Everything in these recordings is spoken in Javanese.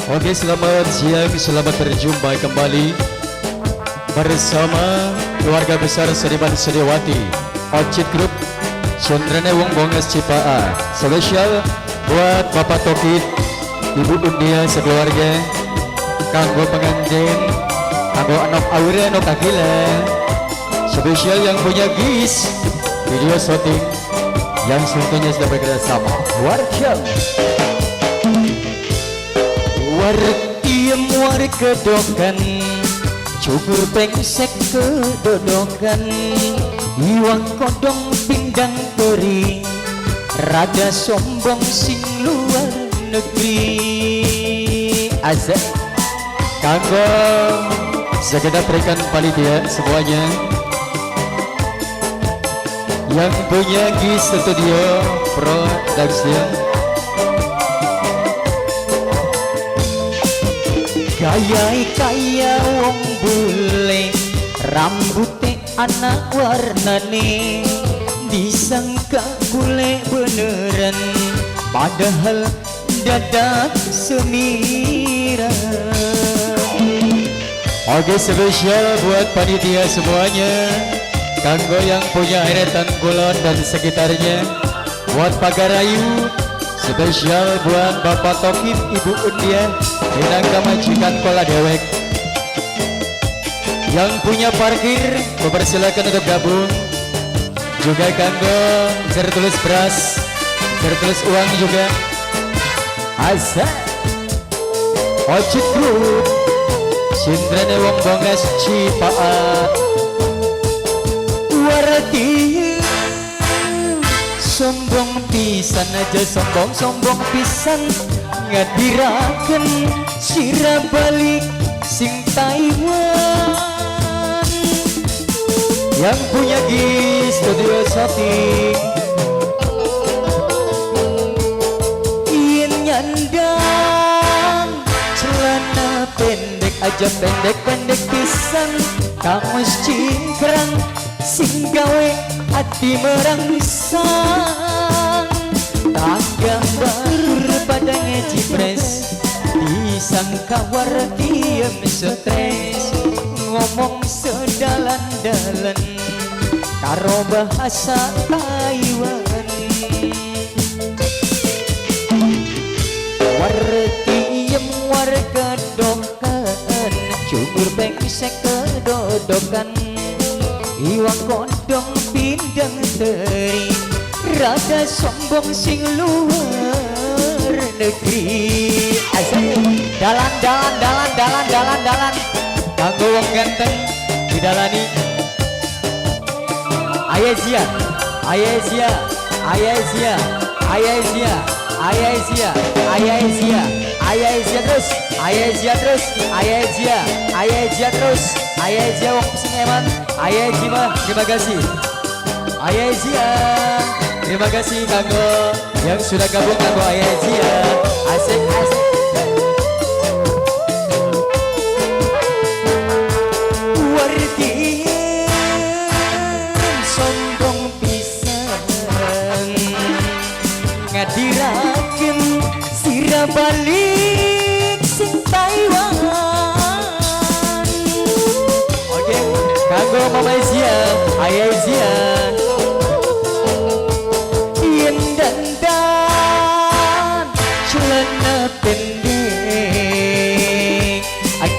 Oke, selamat siang, selamat berjumpa kembali bersama keluarga besar Seniman Seniwati, Ocit Group, Sundrene Wong Bonges Cipaa. Spesial buat Bapak Tokit, Ibu Undia sekeluarga, kanggo pengantin, kanggo Anok Aure, Anok Akila. Spesial yang punya GIS, video shooting yang tentunya sudah bekerja sama. Warga Wartiem war kedokan, cukur pengsek kedodokan, iwak kodong pindang teri, rada sombong sing luar negeri. Azek. Kanggo segenap rekan panitia semuanya yang punya GIS Studio Production. Gaya kaya wong bule, rambute anak warnane, disangka bule beneran, padahal dadak semiran. Oke, spesial buat panitia semuanya, kanggo yang punya Eretan Kulon dan sekitarnya, buat Pagarayu, spesial buat Bapak Tokib, Ibu Undia, minangka majikan kola dewek. Yang punya parkir, mempersilakan untuk gabung. Juga kanggo tertulis beras, tertulis uang juga. Azza Ocit Group, Sindrane Wong Bonges Cipaa. Wartiem sombong pisan, aja sombong sombong pisan, ngadiraken sira balik sing Taiwan. Yang punya GIS Studio Shooting, yen nyandang celana pendek aja pendek-pendek pisan, kamus cingkrang sing gawe hati merangsang, tangga baru pada ngejipres, disangka wartiem stres, ngomong sedalan-dalan karo bahasa Taiwan. Wartiem warkedokan, cukur pengsek kedodokan, iwak kodong pindang teri, rada sombong sing luar negeri. Asik. Dalan dalan dalan dalan dalan dalan, kanggo wong ganteng didalani. Ayezia, Ayezia, Ayezia, Ayezia, Ayezia, Ayezia, Ayezia terus, Ayezia terus, Ayezia, Ayezia terus, Ayezia wong sing eman, Ayezia, terima kasih. Ayezia, terima kasih kanggo yang sudah gabung, kanggo Ayezia. Asik asik. Wartiem sombong pisan, ngadiraken sira balik sing Taiwan. Oke, kanggo Mama Zia, Ayah Zia. Yen dandan celana pendek,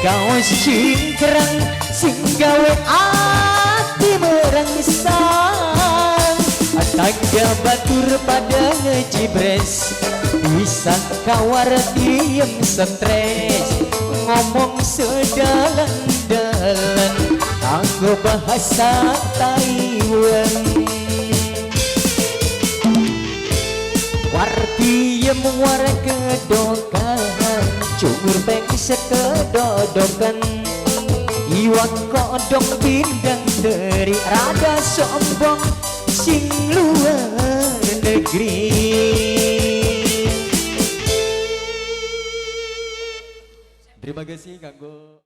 kaos cingkrang sing gawe ati merangsang, tangga batur pada ngejibres, disangka wartiem stres, ngomong sedalan-dalan kanggo bahasa Taiwan. Wartiem warkedokan, cukur pengsek kedodokan, iwak kodong pindang teri, rada sombong sing luar negeri. Terima kasih kanggo